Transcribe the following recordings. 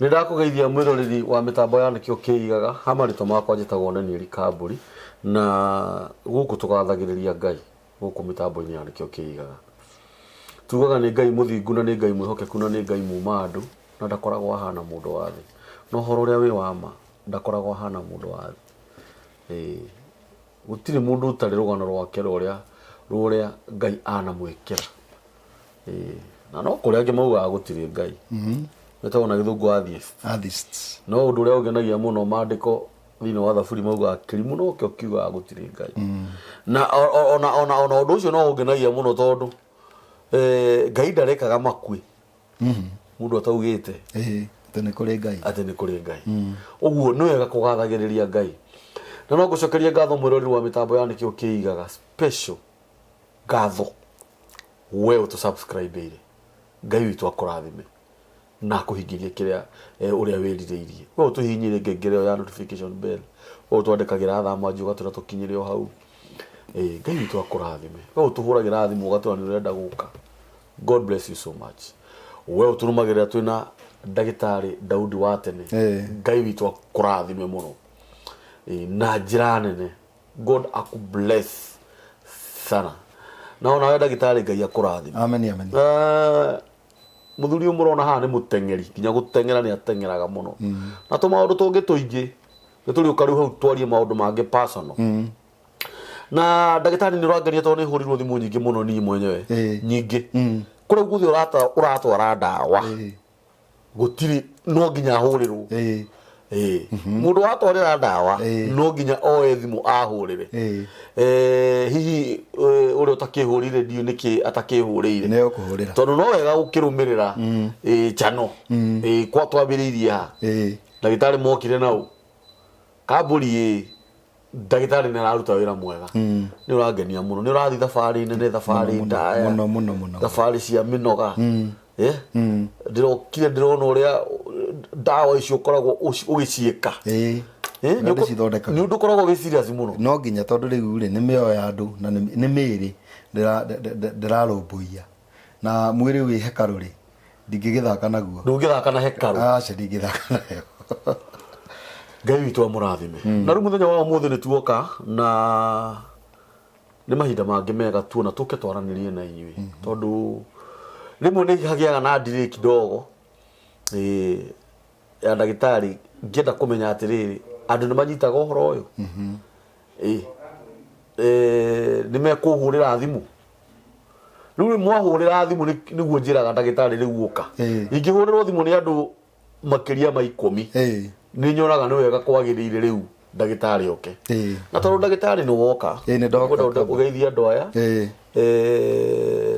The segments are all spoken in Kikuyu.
Nĩ ndakũgeithia mwĩroreri wa mĩtambo ya nĩkĩo kĩigaga ha marĩtwa makwa njĩtagwo Daniel Kambũri na gũkũ tũgathagĩrĩria Ngai gũkũ mĩtambo-inĩ ya nĩkĩo kĩigaga. Tugaga nĩ Ngai mũthingu na nĩ Ngai mwĩhokeku na nĩ Ngai muma andũ na ndakoragwo ahana mũndũ wa thĩ. Na ũhoro ũrĩa wĩ wa ma ndakoragwo ahana mũndũ wa thĩ. Ĩĩ gũtirĩ mũndũ ũtarĩ rũgano rwake rũrĩa rũrĩa Ngai anamwĩkĩra. Ĩĩ, na no kũrĩ angĩ maugaga gũtirĩ Ngai. Metagwo na gĩthũngũ atheist. Atheists. No ũndũ ũrĩa ũngenagia mũno maandĩko thĩinĩ wa thaburi maugaga kĩrimũ nokĩo kiugaga gũtirĩ Ngai. Na ona ona ona ũndũ ũcio no ũngenagia mũno tondũ Ngai ndarekaga makue mũndũ ataugĩte Ĩĩ, atĩ nĩ kũrĩ Ngai. Atĩ nĩ kũrĩ Ngai. Ũguo nĩ wega kũgathagĩrĩria Ngai. Na no ngũcokerie ngatho mwĩroreri wa mĩtambo ya nĩkĩo kĩigaga special ngatho we ũtũ subscribe ire. Ngai witũ akũrathime na akũhingĩrie kĩrĩa ũrĩa wĩrirĩirie. We ũtũhihinyĩire ngengere ĩyo ya notification bell, we ũtwandĩkagĩra thaa mwanji ũgatwĩra tũkinyĩre o hau. Ngai witũ akũrathime. We ũtũhũragĩra thimũ ũgatwĩra nĩ ũrenda gũka. God bless you so much. We ũtũrũmagĩrĩra twĩna ndagĩtarĩ Daudi wa tene. Ngai witũ akũrathime mũno. Na njĩra nene. God aku bless sana. Na onawe ndagĩtarĩ Ngai akũrathime. Amen, amen. Mũthuri ũyũ mũrona haha nĩ mũteng'eri, nginya gũteng'era nĩ ateng'eraga mũno. Na tũmaũndũ tũngĩ tũingĩ nĩ tũrĩũka rĩu hau twarie maũndũ mangĩ personal. Na ndagĩtarĩ nĩ ũrangenia tondũ nĩ hũrirwo thimũ nyingĩ mũno niĩ mwenyewe. Nyingĩ. Kũrĩa guothe ũratwara ndawa. Gũtirĩ no nginya ahũrĩrwo. Mũndũ watwarĩra ndawa no nginya oe thimũ ahũrĩre. Hihi ũrĩa ũtakĩhũrire ndiũ nĩkĩ atakĩhũrĩire? Nĩ ũkũhũrĩra. Tondũ no wega gũkĩrũmĩrĩra channel. Kwa twambĩrĩirie ha? Ndagĩtarĩ mokire nau. Kambũri ĩ ndagĩtarĩ nĩ araruta wĩra mwega. Nĩ ũrangenia mũno. Nĩ ũrathiĩ thabarĩ nene, thabarĩ ndaya. Mũno, mũno, mũno. Thabarĩ cia mĩnoga. Ndĩrokire ndĩrona ũrĩa ndawa icio ũkoragwo ũgĩciĩka. Ũrĩa ndĩcithondekaga. Nĩ ũndũ ũkoragwo wĩ serious mũno. No nginya tondũ rĩu rĩ nĩ mĩoyo ya andũ na nĩ mĩĩrĩ ndĩrarũmbũiya. Na mwĩrĩ wĩ hekarũ rĩ, ndingĩgĩthaka naguo. Ndũngĩthaka na hekarũ. Aca, ndingĩthaka nayo. Ngai witũ amũrathime. Na rĩu mũthenya wa ũmũthĩ nĩ tuoka na nĩ mahinda mangĩ mega tuona tũke twaranĩrie na inyuĩ. Tondũ rĩmwe nĩ hagĩaga na delay kidogo ya ndagĩtarĩ ngĩenda kũmenya atĩrĩrĩ andũ nĩ manyitaga ũhoro ũyũ. Nĩ mekũhũrĩra thimũ. Rĩu mwahũrĩra thimũ nĩguo njĩraga ndagĩtarĩ rĩu ũka. Ingĩhũrĩrwo thimũ nĩ andũ makĩria ma 10 nĩ nyonaga nĩ wega kwagĩrĩire rĩu ndagĩtarĩ oke. Na tondũ ndagĩtarĩ nĩ woka, Nĩ ndoka, ngwenda kaba. ũgeithie andũ aya.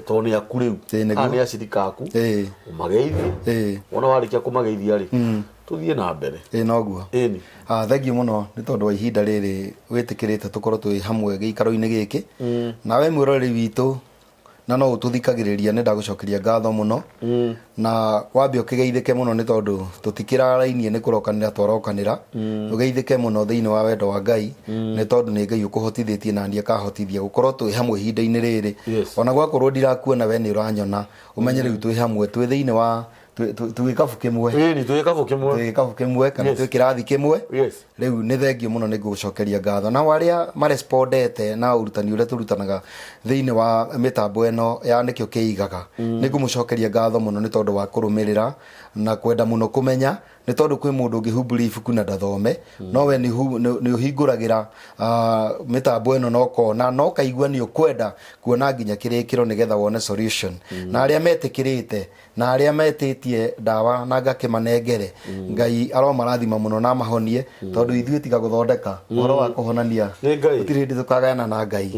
Tondũ nĩ aku rĩu. Nĩguo. Aya nĩ acirika aku. Ũmageithie. Wona warĩkia kũmageithia rĩ, tũthiĩ na mbere. Noguo. Ĩni. Thengiũ mũno nĩ tondũ wa ihinda rĩrĩ wĩtĩkĩrĩte tũkorwo twĩ hamwe gĩikaro-inĩ gĩkĩ. Nawe mwĩroreri witũ na no ũtũthikagĩrĩria nĩ ndagũcokeria ngatho mũno. Na wambe ũkĩgeithĩke mũno nĩ tondũ tũtikĩrarainie nĩ kũrokanĩra twarokanĩra. Ũgeithĩke mũno thĩinĩ wa wendo wa Ngai nĩ tondũ nĩ Ngai ũkũhotithĩtie na niĩ akahotithia gũkorwo twĩ hamwe ihinda-inĩ rĩrĩ. Ona gwakorwo ndirakuona we nĩ ũranyona, ũmenye rĩu twĩ hamwe twĩ thĩinĩ wa twĩ gĩkabu kĩmwe. Ĩni, twĩ gĩkabu kĩmwe. Twĩ gĩkabu kĩmwe kana twĩ kĩrathi kĩmwe. Rĩu nĩ thengiũ mũno nĩ ngũgũcokeria ngatho. Nao arĩa marespondete na ũrutani ũrĩa tũrutanaga thĩinĩ wa mĩtambo ĩno ya nĩkĩo kĩigaga, nĩ ngũmũcokeria ngatho mũno nĩ tondũ wa kũrũmĩrĩra na kwenda mũno kũmenya, nĩ tondũ kwĩ mũndũ ũngĩhumbũria ibuku na ndathome, no we nĩ ũhingũragĩra mĩtambo ĩno na ũkona na ũkaigua nĩ ũkwenda kuona nginya kĩrĩkĩro nĩgetha wone solution. Na arĩa metĩkĩrĩte na arĩa metĩtie ndawa na ngakĩmanengere, Ngai aromarathima mũno na amahonie, tondũ ithuĩ tiga gũthondeka ũhoro wa kũhonania Nĩ Ngai. gũtirĩ hĩndĩ tũkagayana na Ngai.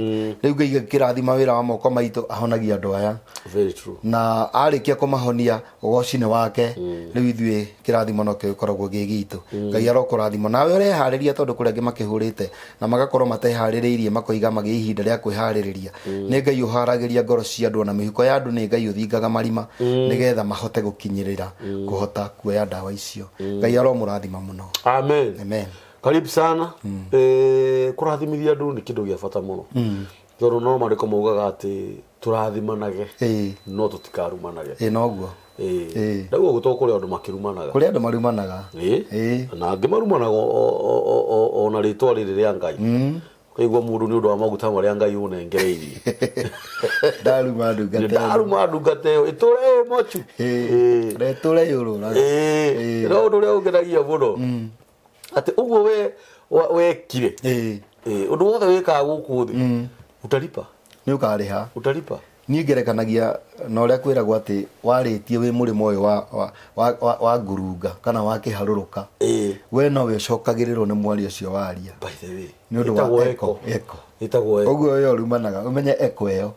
Rĩu Ngai agĩkĩrathima wĩra wa moko maitũ ahonagia andũ aya. Very true. Na arĩkia kũmahonia ũgoci nĩ wake. Rĩu ithuĩ kĩrathimo no kĩo gĩkoragwo gĩ gitũ. Ngai arokũrathima nawe ũreharĩria, tondũ kũrĩ angĩ makĩhũrĩte na magakorwo mateharĩrĩirie, makoiga magĩe ihinda rĩa kwĩharĩrĩria. Nĩ Ngai ũharagĩria ngoro cia andũ ona mĩhuko ya andũ, nĩ Ngai ũthingaga marima nĩgetha mahote gũkinyĩrĩra kũhota kuoya ndawa icio. Ngai aromũrathima mũno. Amen. Amen. Karibu sana. Kũrathimithia andũ nĩ kĩndũ gĩa bata mũno. Tondũ no maandĩko maugaga atĩ tũrathimanage no tũtikarumanage. Ĩĩ noguo. Ĩĩ. Ĩĩ. Rĩu ũguo to kũrĩ andũ makĩrumanaga. Kũrĩ andũ marumanaga. Ĩĩ. Ĩĩ. Na angĩ marumanaga ona rĩtwa rĩrĩ rĩa Ngai. Ũkaigua mũndũ nĩ ũndũ wa maguta marĩa Ngai ũnengereirie. Ndaruma ndungata ĩno. Ndaruma ndungata ĩyo ĩtũre ĩ mochu. Ĩĩ. Na ĩtũre yũrũraga. Ĩĩ. No ũndũ ũrĩa ũngenagia mũno atĩ ũguo we wekire Ĩĩ. Ĩĩ, ũndũ wothe wĩkaga gũkũ thĩ utalipa. Nĩ ũkarĩha. Utalipa. Niĩ ngerekanagia na ũrĩa kwĩragwo atĩ warĩtie wĩ mũrĩmo ũyũ wa, wa, wa, wa, wa ngurunga kana wa kĩharũrũka. Ĩĩ. We nowe ũcokagĩrĩrwo nĩ mwario ũcio waria. By the way. Nĩ ũndũ wa Ĩtagwo echo. Echo. Ĩtagwo echo. Ũguo we ũrumanaga ũmenye echo ĩyo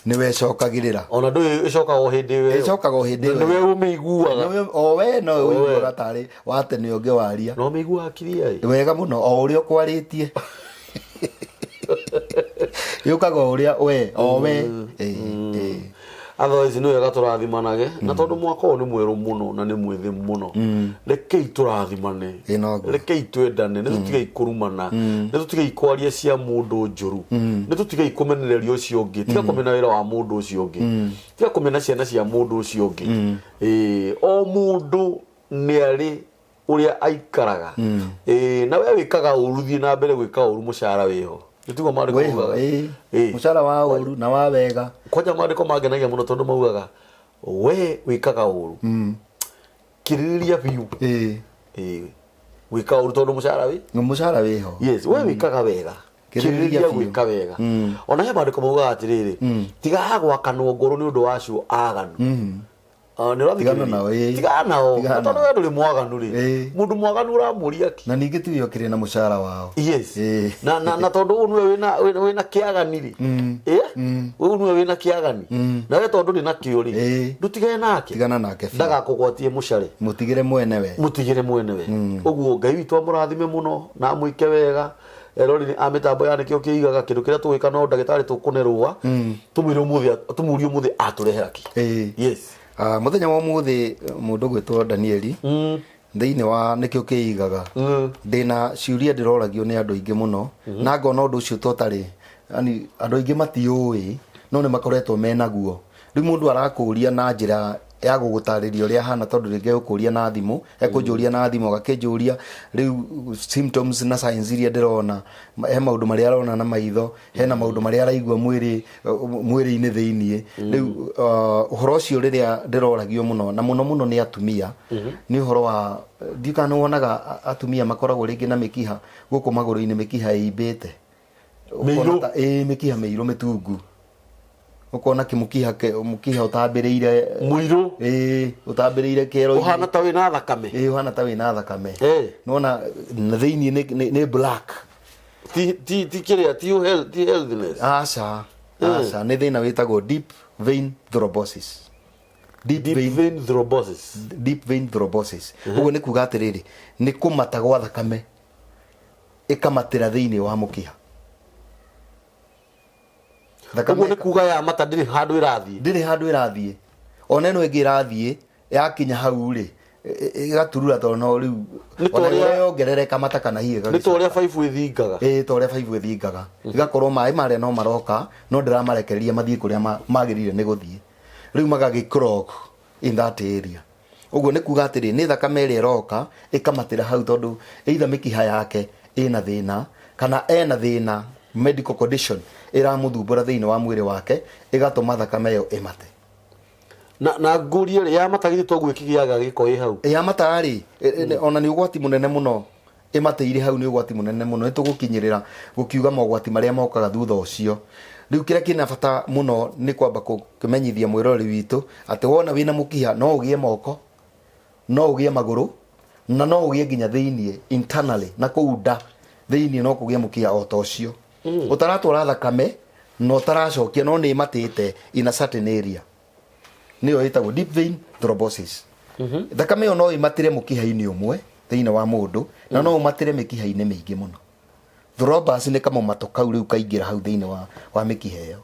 nĩwe ĩcokagĩrĩra. Ona ndũĩ ĩcokaga o hĩndĩ ĩyo. Ĩcokaga o hĩndĩ ĩyo. Nĩwe ũmĩiguaga. Nĩwe- O we nowe O we. ũiguaga tarĩ wa tene ũngĩ waria. Na ũmĩiguaga clear ĩ. Wega mũno o ũrĩa ũkwarĩtie. Yũkaga o ũrĩa we o we. Ĩĩ, ĩĩ. Otherwise nĩ wega tũrathimanage na tondũ mwaka ũyũ nĩ mwerũ mũno na nĩ mwĩthĩ mũno rekei tũrathimane. Ĩĩ noguo. Rekei twendane, nĩ tũtigei kũrumana, nĩ tũtigei kwaria cia mũndũ njũru, nĩ tũtigei kũmenereria ũcio ũngĩ. Tiga kũmena wĩra wa mũndũ ũcio ũngĩ, tiga kũmena ciana cia mũndũ ũcio ũngĩ. Ĩĩ, o mũndũ nĩ arĩ ũrĩa aikaraga. Ĩĩ, na we wĩkaga ũru, thiĩ na mbere gwĩka ũru, mũcara wĩho. Nĩ tiguo maandĩko Wĩho, maugaga? ĩĩ. Ĩĩ. Mũcara wa ũru na wa wega. Kwanja maandĩko mangenagia mũno tondũ maugaga we wĩkaga ũru, kirĩrĩria biũ. Ĩĩ. Ĩĩ, gwĩka ũru tondũ mũcara wĩ Mũcara wĩho. Yes, we wĩkaga wega, Kĩrĩrĩria kĩrĩrĩria biũ. gwĩka wega. Ona he maandĩko maugaga atĩrĩrĩ, tigaga gwakanwo ngoro nĩ ũndũ wa acio aganu. Ah, nĩ ũrathikĩrĩria? Tigana nao, ĩĩ. Tigana nao. Tigana Na tondũ nao. we ndũrĩ mwaganu rĩ, Ĩĩ. mũndũ mwaganu ũramũria kĩ? Na ningĩ tiwe ũkĩrĩ na mũcara wao. Yes. Ĩĩ. Na tondũ ũyũ nĩwe wĩna kĩagani rĩ, ĩ ũyũ nĩwe wĩna kĩagani, na we tondũ ndũrĩ nakĩo rĩ, Ĩĩ. ndũtigane nake. Tigana nake biũ. Ndagakũgwatie mũcare. Mũtigĩre mwenewe. Mũtigĩre mwenewe. Ũguo Ngai witũ amũrathime mũno na amwĩke wega. Eroreri a mĩtambo ya Nĩkĩo Kĩigaga, kĩndũ kĩrĩa tũgwĩka no ndagĩtarĩ tũkũne rũa, tũmwĩre ũmũthĩ, tũmũrie ũmũthĩ atũrehera kĩ. Ĩĩ. Yes. Mũthenya wa ũmũthĩ mũndũ gwĩtwo Danieli thĩinĩ wa Nĩkĩo Kĩigaga, ndĩna ciũria ndĩroragio nĩ andũ aingĩ mũno, na ngona ũndũ ũcio to ũtarĩ, yani andũ aingĩ matiũĩ no nĩ makoretwo menaguo. Rĩu mũndũ arakũria na njĩra ya gũgũtarĩria ũrĩa ahana, tondũ rĩngĩ egũkũria na thimũ, ekũnjũria na thimũ, agakĩnjũria rĩu symptoms na signs iria ndĩrona, he maũndũ marĩa arona na maitho, hena maũndũ marĩa araigua mwĩrĩ-inĩ thĩiniĩ. Rĩu ũhoro ũcio rĩrĩa ndĩroragio mũno, na mũno mũno nĩ atumia, nĩ ũhoro wa, ndiũĩ kana nĩ wonaga atumia makoragwo rĩngĩ na mĩkiha gũkũ magũrũ-inĩ, mĩkiha ĩimbĩte. Mĩirũ? Ĩĩ, mĩkiha mĩirũ mĩtungu. Ũkona kĩmũkiha mũkiha ũtambĩrĩire Mũirũ? Ĩĩ, ũtambĩrĩire kĩero-inĩ. Ũhana ta wĩna thakame? Ĩĩ, ũhana ta wĩna thakame. Ĩĩ. Nĩwona na thĩiniĩ nĩ black. Ti kĩrĩa, ti health, ti healthiness. Aca, aca, nĩ thĩna wĩtagwo deep vein thrombosis. Deep Deep vein vein thrombosis. Deep vein thrombosis. Ũguo nĩ kuga atĩrĩrĩ, nĩ kũmata gwa thakame ĩkamatĩra thĩiniĩ wa mũkiha. Thakame Ũguo nĩ kuga ya mata ndĩrĩ handũ ĩrathiĩ. Ndĩrĩ handũ ĩrathiĩ. Ona ĩno ĩngĩ ĩrathiĩ, yakinya hau rĩ, ĩgaturura tondũ no rĩu Nĩ ta ona ũrĩa ũrĩa yongerereka mata kana hihi Nĩ ta ũrĩa baibũ ĩthingaga. Ĩĩ, ta ũrĩa baibũ ĩthingaga. Ĩgakorwo maĩ marĩa no maroka, no ndĩramarekereria mathiĩ kũrĩa magĩrĩire nĩ gũthiĩ. Rĩu magagĩ clog in that area. Ũguo nĩ kuga atĩrĩ, nĩ thakame ĩrĩa ĩroka ĩkamatĩra hau tondũ either mĩkiha yake ĩna thĩna kana ena thĩna medical condition ĩramũthumbũra thĩinĩ wa mwĩrĩ wake ĩgatũma thakame ĩyo ĩmate. Na ngũrie rĩ, yamata githĩ toguo ĩkĩgĩaga gĩko ĩ hau? Yamata rĩ, ona nĩ ũgwati mũnene mũno. Ĩmatĩire hau nĩ ũgwati mũnene mũno. Nĩ tũgũkinyĩrĩra gũkiuga mogwati marĩa mokaga thutha ũcio. Rĩu kĩrĩa kĩna bata mũno nĩ kwamba kũmenyithia mwĩroreri witũ atĩ wona wĩna mũkiha no ũgĩe moko, no ũgĩe magũrũ, na no ũgĩe nginya thĩiniĩ internally, na kũu nda thĩiniĩ no kũgĩe mũkiha o ta ũcio. Ũtaratwara thakame na ũtaracokia, no nĩ ĩmatĩte in a certain area. Nĩyo ĩtagwo deep vein thrombosis. Thakame ĩyo no ĩmatĩre mũkiha-inĩ ũmwe thĩinĩ wa mũndũ, na no ũmatĩre mĩkiha-inĩ mĩingĩ mũno. Thrombus nĩ kamũmatũ kau rĩu kaingĩra hau thĩinĩ wa mĩkiha ĩyo.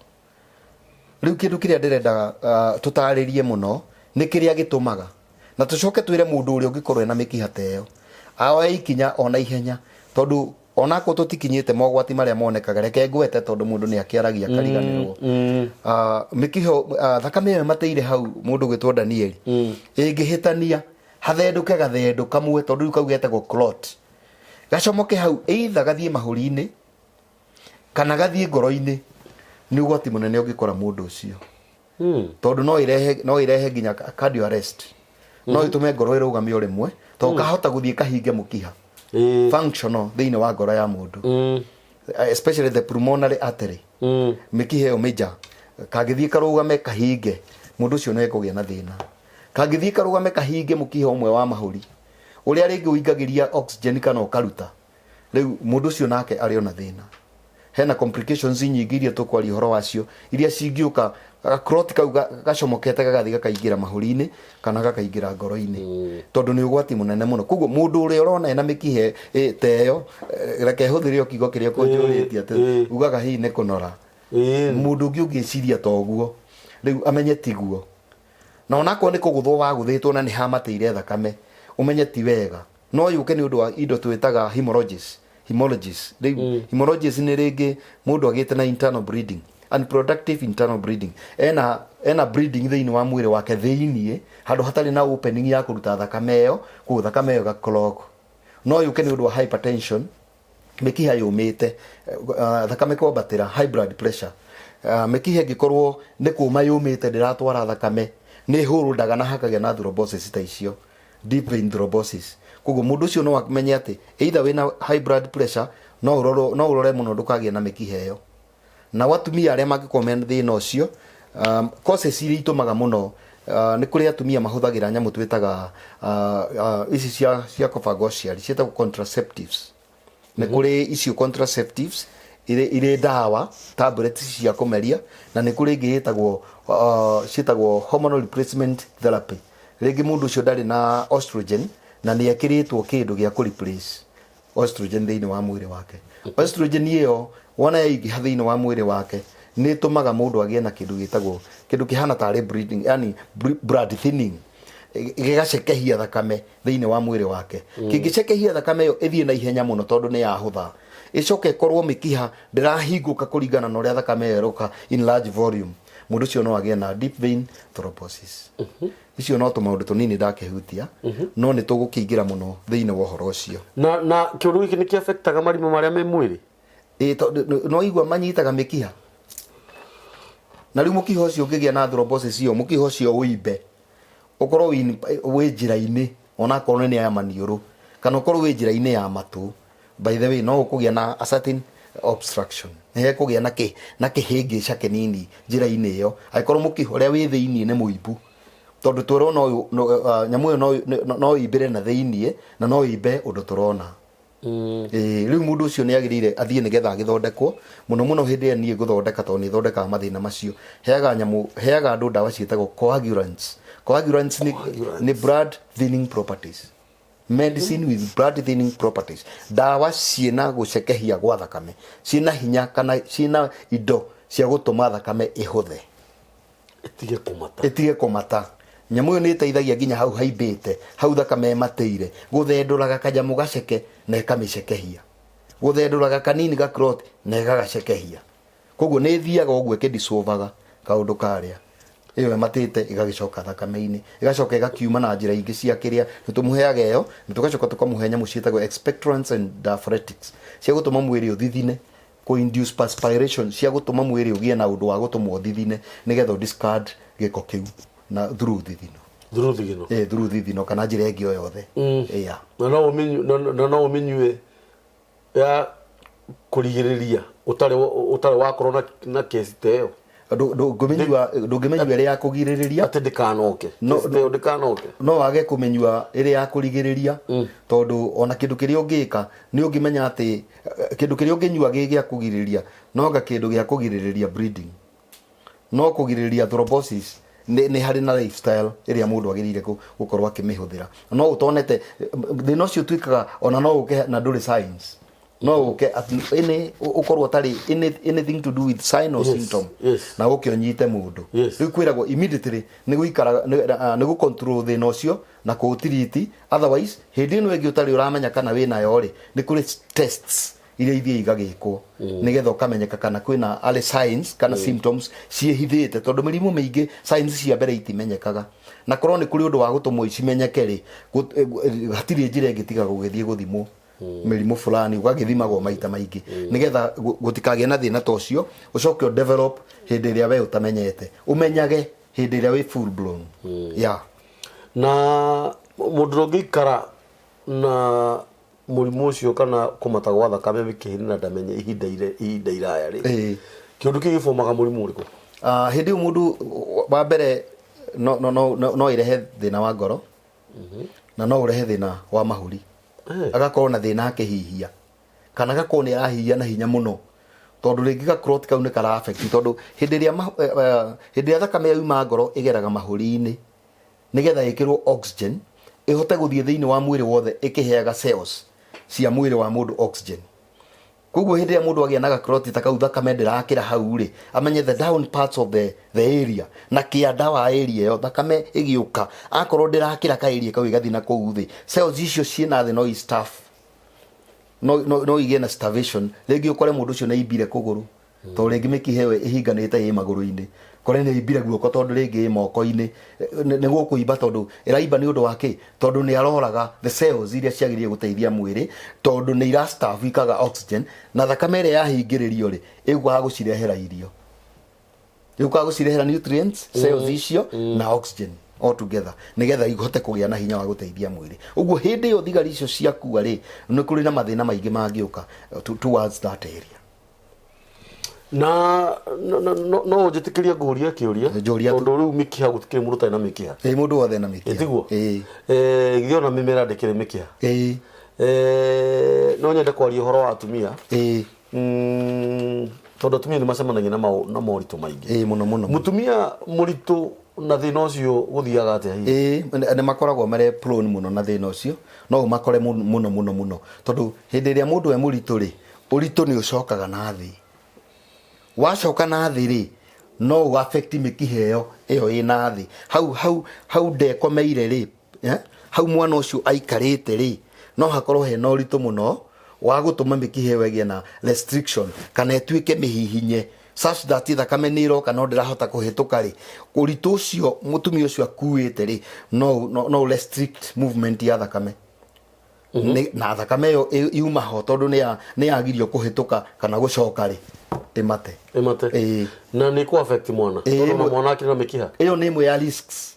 Rĩu kĩndũ kĩrĩa ndĩrenda tũtarĩrie mũno nĩ kĩrĩa gĩtũmaga, na tũcoke twĩre mũndũ ũrĩa ũngĩkorwo ena mĩkiha ta ĩyo aoe ikinya ona ihenya, tondũ Onakorwo tũtikinyĩte mogwati marĩa monekaga, reke ngwete tondũ mũndũ nĩ akĩaragia akariganĩrwo. Mĩkiha, thakame ĩyo ĩmatĩire hau mũndũ ũgwĩtwo Danieli ĩngĩhĩtania hathendũke gathendũ kamwe, tondũ rĩu kau getagwo clot, gacomoke hau, either gathiĩ mahũri-inĩ kana gathiĩ ngoro-inĩ, nĩ ũgwati mũnene ũngĩkora mũndũ ũcio, tondũ no ĩrehe nginya cardio arrest, no ĩtũme ngoro ĩrũgame o rĩmwe, tondũ kahota gũthiĩ kahinge mũkiha functional thĩinĩ wa ngoro ya mũndũ, especially the pulmonary artery, mĩkiha ĩyo major, kangĩthiĩ karũgame kahinge, mũndũ ũcio no ekũgĩa na thĩna. Kangĩthiĩ karũgame kahinge mũkiha ũmwe wa mahũri ũrĩa rĩngĩ ũingagĩria oxygen kana ũkaruta, rĩu mũndũ ũcio nake arĩ ona thĩna. Hena complications nyingĩ iria tũkwaria ũhoro wacio, iria cingĩũka gaclot kau gacomokete gagathiĩ gakaingĩra mahũri-inĩ kana gakaingĩra ngoro-inĩ, tondũ nĩ ũgwati mũnene mũno. Koguo mũndũ ũrĩa ũrona ena mĩkiha ta ĩyo, reke hũthĩre o kiugo kĩrĩa kũnjũrĩtie atĩ ugaga hihi nĩ kũnora. Mũndũ ũngĩ ũngĩciria ta ũguo rĩu amenye tiguo, na onakorwo nĩ kũgũthwo wagũthĩtwo na nĩ hamatĩire thakame, ũmenye ti wega. No yũke nĩ ũndũ wa indo twĩtaga hemorrhages. Hemorrhages rĩu, hemorrhages nĩ rĩngĩ mũndũ agĩte na internal bleeding, unproductive internal bleeding, ena bleeding thĩinĩ wa mwĩrĩ wake thĩiniĩ, handũ hatarĩ na opening ya kũruta thakame ĩyo, koguo thakame ĩyo ĩgaclog. No yũke nĩ ũndũ wa hypertension, mĩkiha yũmĩte, thakame kwambatĩra, high blood pressure. Mĩkiha ĩngĩkorwo nĩ kũma yũmĩte, ndĩratwara thakame, nĩ hũrũndaga na hakagĩa na thrombosis ta icio, deep vein thrombosis. Koguo mũndũ ũcio no amenye atĩ either wĩna high blood pressure, no ũrore mũno ndũkagĩe na mĩkiha ĩyo. Nao atumia arĩa mangĩkorwo mena thĩna ũcio, causes iria itũmaga mũno, nĩ kũrĩ atumia mahũthagĩra nyamũ twĩtaga ici cia kũbanga ũciari, ciĩtagwo contraceptives. Nĩ kũrĩ icio contraceptives irĩ ndawa, tablets cia kũmeria, na nĩ kũrĩ ĩngĩ ĩtagwo ciĩtagwo hormonal replacement therapy. Rĩngĩ mũndũ ũcio ndarĩ na estrogen na nĩ ekĩrĩtwo kĩndũ gĩa kũ replace estrogen thĩinĩ wa mwĩrĩ wake. Estrogen ĩyo wona yaingĩha thĩinĩ wa mwĩrĩ wake, nĩ ĩtũmaga mũndũ agĩe na kĩndũ gĩtagwo, kĩndũ kĩhana tarĩ bleeding, yani blood thinning, gĩgacekehia thakame thĩinĩ wa mwĩrĩ wake. Kĩngĩcekehia thakame ĩyo ĩthiĩ na ihenya mũno, tondũ nĩ yahũtha, ĩcoke ĩkorwo mĩkiha ndĩrahingũka kũringana na ũrĩa thakame ĩyo ĩroka in large volume, mũndũ ũcio no agĩe na deep vein thrombosis. Icio no tũmaũndũ tũnini ndakĩhutia, no nĩ tũgũkĩingĩra mũno thĩinĩ wa ũhoro ũcio. Na kĩũndũ gĩkĩ nĩ kĩafektaga marimũ marĩa me mwĩrĩ? Ĩ, tondũ no igua manyitaga mĩkiha, na rĩu mũkiha ũcio ũngĩgĩa na thrombosis ĩyo, mũkiha ũcio ũimbe, ũkorwo wĩ njĩra-inĩ, onakorwo nĩ ya maniũrũ kana ũkorwo wĩ njĩra-inĩ ya matũ, by the way, no ũkũgĩa na a certain obstruction, nĩ hekũgĩa na kĩhĩngĩca kĩnini njĩra-inĩ ĩyo, angĩkorwo mũkiha ũrĩa wĩ thĩiniĩ nĩ mũimbu, tondũ tũrona ũyũ nyamũ ĩyo no ĩimbĩre na thĩiniĩ na no ĩimbe ũndũ tũrona. Ĩĩ, rĩu mũndũ ũcio nĩ agĩrĩire athiĩ nĩgetha agĩthondekwo mũno mũno. Hĩndĩ ĩrĩa niĩ ngũthondeka, tondũ nĩ thondekaga mathĩna macio, heaga nyamũ, heaga andũ ndawa ciĩtagwo coagulants. Coagulants nĩ blood thinning properties, medicine with blood thinning properties, ndawa ciĩna gũcekehia gwa thakame, ciĩna hinya kana ciĩna indo cia gũtũma thakame ĩhũthe, ĩtige kũmata. Ĩtige kũmata. Nyamũ ĩyo nĩ ĩteithagia nginya hau haimbĩte, hau thakame ĩmatĩire, gũthendũraga kanyamũ gaceke na ĩkamĩcekehia, gũthendũraga kanini ga clot na ĩgagacekehia. Koguo nĩ ĩthiaga ũguo ĩkĩdissolvaga kaũndũ karĩa ĩyo ĩmatĩte, ĩgagĩcoka thakame-inĩ, ĩgacoka ĩgakiuma na njĩra ingĩ cia kĩrĩa nĩ tũmũheaga ĩyo, na tũgacoka tũkamũhe nyamũ ciĩtagwo expectorants and diaphoretics, cia gũtũma mwĩrĩ ũthithine, kũ induce perspiration, cia gũtũma mwĩrĩ ũgĩe na ũndũ wa gũtũma ũthithine nĩgetha ũ discard gĩko kĩu na through thithino. Through thigino. Eh, through thithino kana njĩra ĩngĩ o yothe. Yeah. Na no ũmĩnyue ya kũrigĩrĩria ũtarĩ wakorwo na kesi ta ĩyo? Ndũngĩmenyua ĩrĩ ya kũgirĩrĩria. Atĩ ndĩkanoke. No. Kesi ta ĩyo ndĩkanoke. No wage kũmĩnyua ĩrĩ ya kũrigĩrĩria, tondũ ona kĩndũ kĩrĩa ũngĩka nĩ ũngĩmenya atĩ kĩndũ kĩrĩa ũngĩnyua gĩ gĩa kũgirĩrĩria, no anga kĩndũ gĩa kũgirĩrĩria bleeding, no kũgirĩrĩria thrombosis nĩ harĩ na lifestyle ĩrĩa mũndũ agĩrĩire gũkorwo akĩmĩhũthĩra. No ũtonete thĩna ũcio ũtuĩkaga ona no ũke na ndũrĩ signs, no ũke at any ũkorwo ũtarĩ anything to do with sign or symptom, na ũke ũnyite mũndũ. Rĩu kwĩragwo immediately nĩ gũikara nĩ gũ control thĩna ũcio na kũũtiriti. Otherwise, hĩndĩ ĩno ĩngĩ ũtarĩ ũramenya kana wĩnayo rĩ, nĩ kũrĩ tests iria ithiĩ igagĩkwo nĩgetha ũkamenyeka kana kwĩna early signs kana symptoms ciĩhithĩte, tondũ mĩrimũ mĩingĩ signs cia mbere itimenyekaga, na korwo nĩ kũrĩ ũndũ wa gũtũmwo cimenyeke rĩ, hatirĩ njĩra ĩngĩ tiga gũgĩthiĩ gũthimwo mĩrimũ fulani, ũgagĩthimagwo maita maingĩ nĩgetha gũtikagĩe na thĩna ta ũcio ũcoke ũ develop hĩndĩ ĩrĩa we ũtamenyete, ũmenyage hĩndĩ ĩrĩa wĩ full blown, yeah. Na mũndũ ũngĩikara na mũrimũ ũcio kana kũmata gwa thakame mĩkiha-inĩ na ndamenye ihinda iraya rĩ, kĩũndũ kĩu gĩbomaga mũrimũ ũrĩkũ? Ah, hĩndĩ ĩyo mũndũ wa mbere no ĩrehe thĩna wa ngoro na no ũrehe thĩna wa mahũri. Agakorwo na thĩna akĩhihia, kana agakorwo nĩ arahihia na hinya mũno, tondũ rĩngĩ ga clot kau nĩ kara affect, tondũ hĩndĩ ĩrĩa thakame yauma ngoro ĩgeraga mahũri-inĩ nĩgetha ĩkĩrwo oxygen ĩhote gũthiĩ thĩinĩ wa mwĩrĩ wothe ĩkĩheaga cells cia mwĩrĩ wa mũndũ oxygen. Koguo hĩndĩ ĩrĩa mũndũ agĩa na gakroti ta kau, thakame ndĩrakĩra hau rĩ, amenye the down parts of the area na kĩanda wa area ĩyo, thakame ĩgĩũka akorwo ndĩrakĩra ka area kau, ĩgathiĩ na kũu thĩ, cells icio ciĩna thĩ no i starve, no igĩe na starvation. Rĩngĩ ũkore mũndũ ũcio nĩ aimbire kũgũrũ, tondũ rĩngĩ mĩkiha ĩyo ĩhinganĩte ĩ magũrũ-inĩ, kore nĩ aimbire guoko, tondũ rĩngĩ ĩ moko-inĩ. Nĩ gũkũimba, tondũ ĩraimba nĩ ũndũ wa kĩ? Tondũ nĩ aroraga the cells iria ciagĩrĩire gũteithia mwĩrĩ, tondũ nĩ ira starve ikaga oxygen, na thakame ĩrĩa yahingĩrĩrio rĩ, ĩgũkaga gũcirehera irio, ĩgũkaga gũcirehera nutrients, cells icio, na oxygen all together, nĩgetha ihote kũgĩa na hinya wa gũteithia mwĩrĩ. Ũguo hĩndĩ ĩyo thigari icio ciakua rĩ, nĩ kũrĩ na mathĩna maingĩ mangĩũka towards that area. Na no ũnjĩtĩkĩrie ngũrie kĩũria? Njũria tu. Tondũ rĩu mĩkiha, gũtikĩrĩ mũndũ ũtarĩ na mĩkiha. Ĩ, mũndũ wothe na mĩkiha. Tiguo? Ĩ. Githĩ ona mĩmera ndĩkĩrĩ mĩkiha? Ĩ. No nyende kwaria ũhoro wa atumia. Ĩ. Tondũ atumia nĩ macemanagia na moritũ maingĩ. Ĩ, mũno mũno. Mũtumia mũritũ na thĩna ũcio gũthiaga atĩa hihi? Ĩ, nĩ makoragwo marĩ prone mũno na thĩna ũcio, no ũmakore mũno mũno mũno, tondũ hĩndĩ ĩrĩa mũndũ e mũritũ rĩ, ũritũ nĩ ũcokaga na thĩ. Wacoka na thĩ rĩ, no ũ affect mĩkiha ĩyo ĩna thĩ hau ndekomeire rĩ, hau mwana ũcio aikarĩte rĩ, no hakorwo hena ũritũ mũno wa gũtũma mĩkiha ĩyo ĩgĩe na restriction kana ĩtuĩke mĩhihinye, such that thakame nĩ ĩroka no ndĩrahota kũhĩtũka rĩ. Ũritũ ũcio mũtumia ũcio akuĩte rĩ, no restrict movement ya thakame. Na thakame ĩyo yuma ho, tondũ nĩ yagirio kũhĩtũka kana gũcoka rĩ, ĩmate. Ĩmate. Ĩĩ. Na nĩ kũ affect mwana? Ĩĩ. Tondũ ona mwana akĩrĩ na mĩkiha. Ĩyo nĩ ĩmwe ya risks.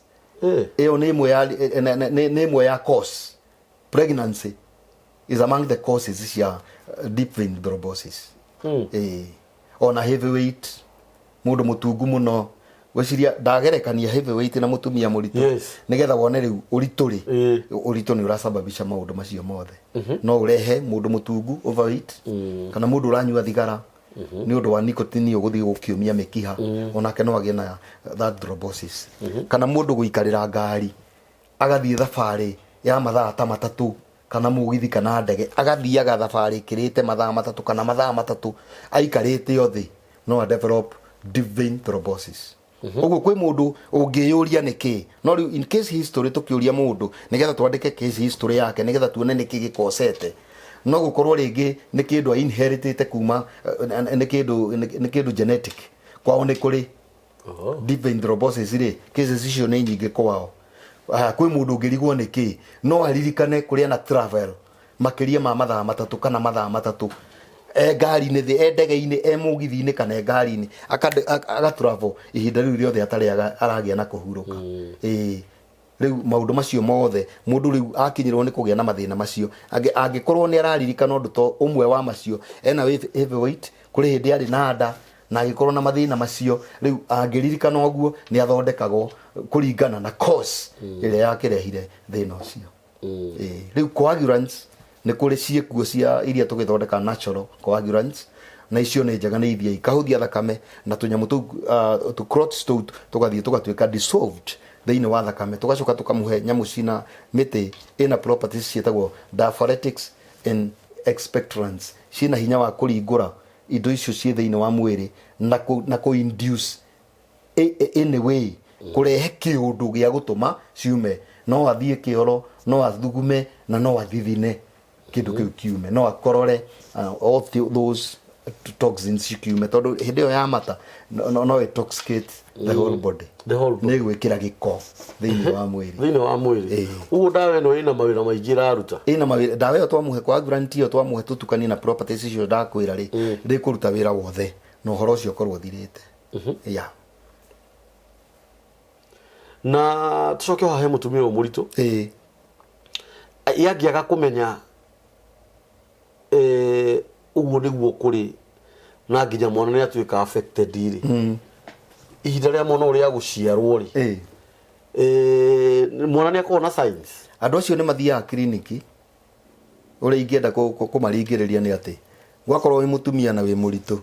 Ĩyo nĩ ĩmwe ya nĩ ĩmwe ya cause. Pregnancy is among the causes cia deep vein thrombosis. Ĩĩ, ona heavyweight, mũndũ mũtungu mũno, gwĩciria ndagerekania heavyweight na mũtumia mũritũ, nĩgetha wone rĩu ũritũ rĩ, ũritũ nĩ ũrasababisha maũndũ macio mothe. No ũrehe mũndũ mũtungu, overweight, kana mũndũ ũranyua thigara nĩ ũndũ wa nicotine ũgũthiĩ gũkĩũmia mĩkiha, onake no agĩe na that thrombosis. Kana mũndũ gũikarĩra ngari agathiĩ thabarĩ ya mathaa ta 3, kana mũgithi kana ndege, agathiaga thabarĩ ĩkĩrĩte mathaa 3 kana mathaa 3 aikarĩte o thĩ, no a develop deep vein thrombosis. Ũguo kwĩ mũndũ ũngĩyũria nĩkĩ, no rĩu in case history, tũkĩũria mũndũ nĩgetha twandĩke case history yake nĩgetha tuone nĩkĩ gĩkosete, no gũkorwo rĩngĩ nĩ kĩndũ inheritĩte kuma nĩ kĩndũ genetic, kwao nĩ kũrĩ deep vein thrombosis rĩ, cases icio nĩ nyingĩ kwao. Ah, kwĩ mũndũ ũngĩrigwo nĩkĩ, no aririkane kũrĩa na travel makĩria ma mathaa 3 kana mathaa 3 e ngari-inĩ thĩ, e ndege-inĩ, e mũgithi-inĩ kana e ngari-inĩ, aga travel ihinda rĩu rĩothe atarĩ aragĩa na kũhurũka. Ĩĩ, rĩu maũndũ macio mothe, mũndũ rĩu akinyĩrwo nĩ kũgĩa na mathĩna macio, angĩkorwo nĩ araririkana ũndũ to ũmwe wa macio, ena heavyweight, kũrĩ hĩndĩ arĩ na nda na agĩkorwo na mathĩna macio, rĩu angĩririkana ũguo nĩ athondekagwo kũringana na cause ĩrĩa yakĩrehire thĩna ũcio. Ĩĩ, rĩu coagulants nĩ kũrĩ ciĩkuo cia iria tũgĩthondeka, natural coagulants, na icio nĩ njega, nĩ ithiĩ ikahũthia thakame na tũnyamũ tũu, tũ clots tũu tũgathiĩ tũgatuĩka dissolved thĩinĩ wa thakame. Tũgacoka tũkamũhe nyamũ cina mĩtĩ ĩna properties ciĩtagwo diaphoretics and expectorants, ciĩna hinya wa kũringũra indo icio ciĩ thĩinĩ wa mwĩrĩ na kũ induce anyway kũrehe kĩũndũ gĩa gũtũma ciume. No athiĩ kĩoro, no athugume na no athithine. Kĩndũ kĩu kiume no akorore all those toxins cikiume, tondũ hĩndĩ ĩyo ya mata no intoxicate the whole body. The whole body. Nĩ gwĩkĩra gĩko thĩinĩ wa mwĩrĩ. Thĩinĩ wa mwĩrĩ. Ũguo ndawa ĩno ĩna mawĩra maingĩ ĩraruta. Ĩna mawĩra. Ndawa ĩyo twamũhe, coagulant ĩyo twamũhe, tũtukanie na properties icio ndakwĩra rĩ, ndĩkũruta wĩra wothe na ũhoro ũcio ũkorwo ũthirĩte, yeah. Na tũcoke haha he mũtumia ũyũ mũritũ. Yangĩaga kũmenya ũguo nĩguo kũrĩ na nginya mwana nĩ atuĩka affected rĩ, ihinda rĩa mwana ũrĩa gũciarwo rĩ, mwana nĩ akoragwo na signs? Andũ acio nĩ mathiaga kiriniki. Ũrĩa ingĩenda kũmaringĩrĩria nĩ atĩ gwakorwo wĩ mũtumia na wĩ mũritũ,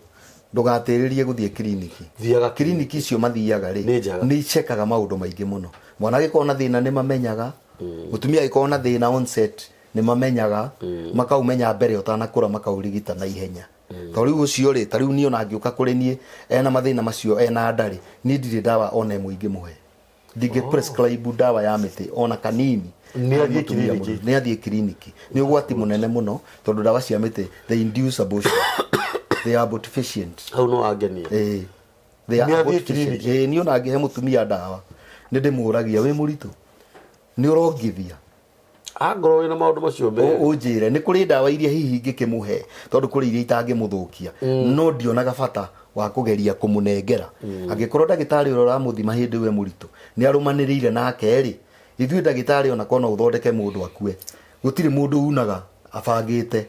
ndũgatĩrĩrie gũthiĩ kiriniki. Thiaga. Kiriniki icio mathiaga rĩ, Nĩ njega. Nĩ icekaga maũndũ maingĩ mũno. Mwana angĩkorwo na thĩna nĩ mamenyaga, mũtumia angĩkorwo na thĩna onset nĩ mamenyaga, makaumenya mbere ũtanakũra, makaũrigita na ihenya. To rĩu ũcio rĩ, ta rĩu niĩ ona angĩũka kũrĩ niĩ ena mathĩna macio, ena ndarĩ, niĩ ndirĩ ndawa ona ĩmwe ingĩmũhe. Ndingĩ prescribe ndawa ya mĩtĩ ona kanini. Nĩ athiĩ Harĩ mũtumia kiriniki. mũritũ. Nĩ athiĩ kiriniki. Nĩ ũgwati mũnene mũno, tondũ ndawa cia mĩtĩ, they induce abortion, they are abortifacient. Hau no angenia. Ĩĩ. They are Nĩ athiĩ abortifacient. kiriniki. Ĩĩ, niĩ ona angĩhe mũtumia ndawa nĩ ndĩmũragia, wĩ mũritũ, nĩ ũrongithia? Angorwo wĩna maũndũ macio merĩ. Ũnjĩre nĩ kũrĩ ndawa iria hihi ingĩkĩmũhe, tondũ kũrĩ iria itangĩmũthũkia, no ndionaga bata wa kũgeria kũmũnengera angĩkorwo ndagĩtarĩ ũrĩa ũramũthima hĩndĩ ĩyo e mũritũ nĩ arũmanĩrĩire nake rĩ. Ithuĩ ndagĩtarĩ ona korwo no ũthondeke mũndũ akue, gũtirĩ mũndũ unaga abangĩte,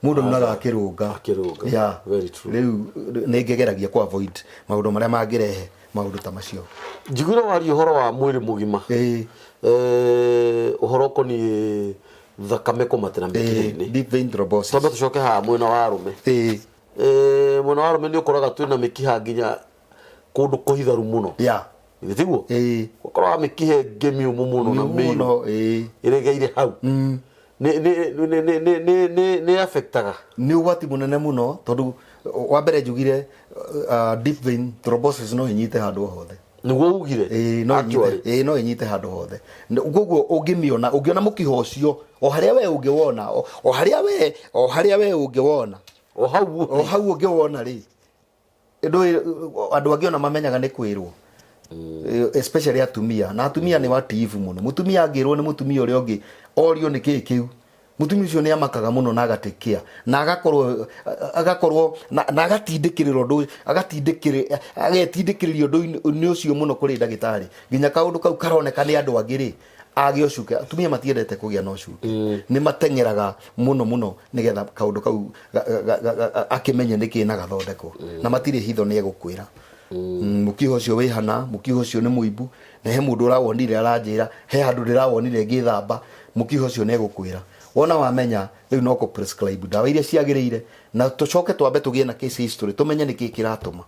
mũndũ aunaga akĩrũnga. Akĩrũnga. Yeah. Very true. Rĩu nĩ ngĩgeragia ku avoid maũndũ marĩa mangĩrehe maũndũ ta macio. Njiguire waria ũhoro wa mwĩrĩ mũgima. Ũhoro ũkoniĩ thakame kũmatĩra mĩkiha-inĩ. Deep vein thrombosis. Twambe tũcoke haha mwena wa arũme. Mwena wa arũme nĩ ũkoraga twĩna mĩkiha nginya kũndũ kũhitharu mũno. Githĩ tiguo? Ũkoraga mĩkiha ĩngĩ mĩũmũ mũno na Mĩũmũ mĩirũ. Mũno, ĩĩ. Ĩregeire hau. Nĩ affectaga. Nĩ ũgwati mũnene mũno, tondũ wa mbere njugire deep vein thrombosis no ĩnyite handũ o hothe. Nĩguo ugire. Ĩĩ, no ĩnyite. Actually. Ĩĩ, no ĩnyite handũ hothe. Koguo ũngĩmĩona, ũngĩona mũkiha ũcio o harĩa we ũngĩwona, o harĩa we ũngĩwona, O hau. O hau ũngĩwona rĩ, ndũĩ andũ angĩ ona mamenyaga nĩ kwĩrwo. Especially atumia, na atumia nĩ watiibu mũno. Mũtumia angĩrwo nĩ mũtumia ũrĩa ũngĩ, orio nĩ kĩĩ kĩu, mũtumia ũcio nĩ amakaga mũno na agatĩkia na agakorwo na agatindĩkĩrĩra ũndũ, agetindĩkĩrĩria ũndũ-inĩ ũcio mũno kũrĩ ndagĩtarĩ, nginya kaũndũ kau karoneka nĩ andũ angĩ rĩ, agĩa ũcuke. Atumia matiendete kũgĩa na ũcuke, nĩ mateng'eraga mũno mũno nĩgetha kaũndũ kau akĩmenye nĩkĩ na gathondekwo, na matirĩ hitho, nĩ egũkwĩra, "Mũkiha ũcio wĩ hana, mũkiha ũcio nĩ mũimbu, na he mũndũ ũrawonire aranjĩra he handũ ndĩrawonire ngĩthamba." Mũkiha ũcio nĩ egũkwĩra. Wona wamenya rĩu no kũ prescribe ndawa iria ciagĩrĩire, na tũcoke twambe tũgĩe na case history, tũmenye nĩkĩ kĩratũma.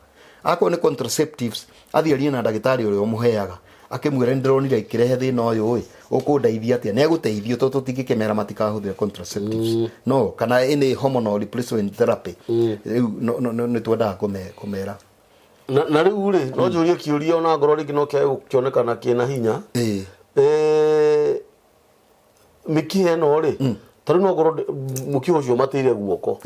Akorwo nĩ contraceptives, athiĩ arie na ndagĩtarĩ ũrĩa ũmũheaga, akĩmwĩra, nĩ ndĩronire ikĩrehe thĩna ũyũ ĩ, ũkũndeithia atĩa? Nĩ egũteithio, tondũ tũtingĩkĩmera matikahũthĩre contraceptives, no kana any hormonal replacement therapy. Rĩu nĩ twendaga kũmera. Na rĩu rĩ, no njũrie kĩũria ona ngorwo rĩngĩ no kĩage gũkĩonekana kĩna hinya. Mĩkiha ĩno rĩ, ta rĩu no ngorwo mũkiha ũcio ũmatĩire guoko,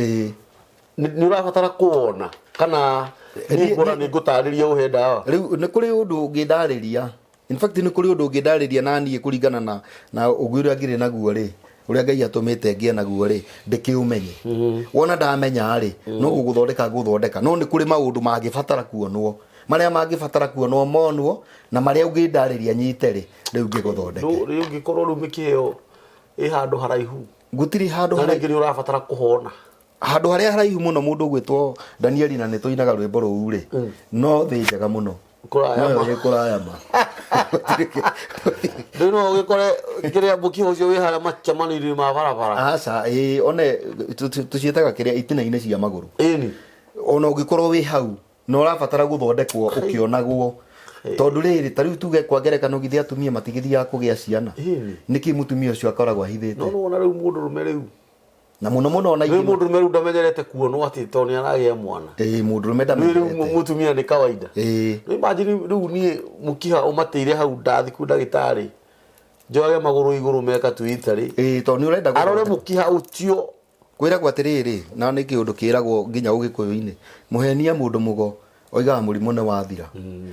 nĩ ũrabatara kũwona kana nĩ ngora nĩ ngũtarĩria ũhe ndawa? Rĩu nĩ kũrĩ ũndũ ũngĩndarĩria, in fact nĩ kũrĩ ũndũ ũngĩndarĩria na niĩ kũringana na ũguo ũrĩa ngĩrĩ naguo rĩ, ũrĩa Ngai atũmĩte ngĩe naguo rĩ, ndĩkĩũmenye. Wona ndamenya rĩ, no gũgũthondeka ngũthondeka, no nĩ kũrĩ maũndũ mangĩbatara kuonwo, marĩa mangĩbatara kuonwo monwo, na marĩa ũngĩndarĩria nyite rĩ, rĩu ngĩgũthondeke. Rĩu ũngĩkorwo rĩu mĩkiha ĩyo ĩ handũ haraihu, Gũtirĩ handũ na haraihu. Rĩngĩ nĩ ũrabatara kũhona. Handũ harĩa haraihu mũno, mũndũ ũgwĩtwo Danieli, na nĩ tũinaga rwĩmbo rũu rĩ, no thĩ njega mũno. Kũraya no ma. Ĩ kũraya ma. Rĩu no ũgĩkore kĩrĩa mũkiha ũcio wĩ harĩa macemanio-inĩ ma barabara. Aca, ĩ one tũciĩtaga kĩrĩa itina-inĩ cia magũrũ. Ona ũngĩkorwo wĩ hau na ũrabatara gũthondekwo ũkĩonagwo, tondũ rĩrĩ, ta rĩu tuge kwa ngerekano, githĩ atumia matigĩthiaga kũgĩa ciana? Nĩkĩ mũtumia ũcio akoragwo ahithĩte? No nĩwona rĩu mũndũrũme rĩu, Na mũno mũno ona rĩu ingĩ mũndũrũme rĩu ndamenyerete kuonwo atĩ tondũ nĩ aragĩa mwana. Ĩĩ, mũndũrũme Rĩu ndamenyerete. Mũtumia nĩ kawaida. Rĩu imagine rĩu niĩ mũkiha ũmatĩire hau, ndathi kwĩ ndagĩtarĩ. Njoyage magũrũ igũrũ meka tu Italy. Ĩĩ, tondũ nĩ ũrenda Arore gũthondeka. mũkiha ũcio. Kwĩragwo atĩrĩrĩ, na nĩ kĩũndũ kĩragwo nginya ũgĩkũyũ-inĩ, mũhenia mũndũ mũgo oigaga mũrimũ nĩ wathira.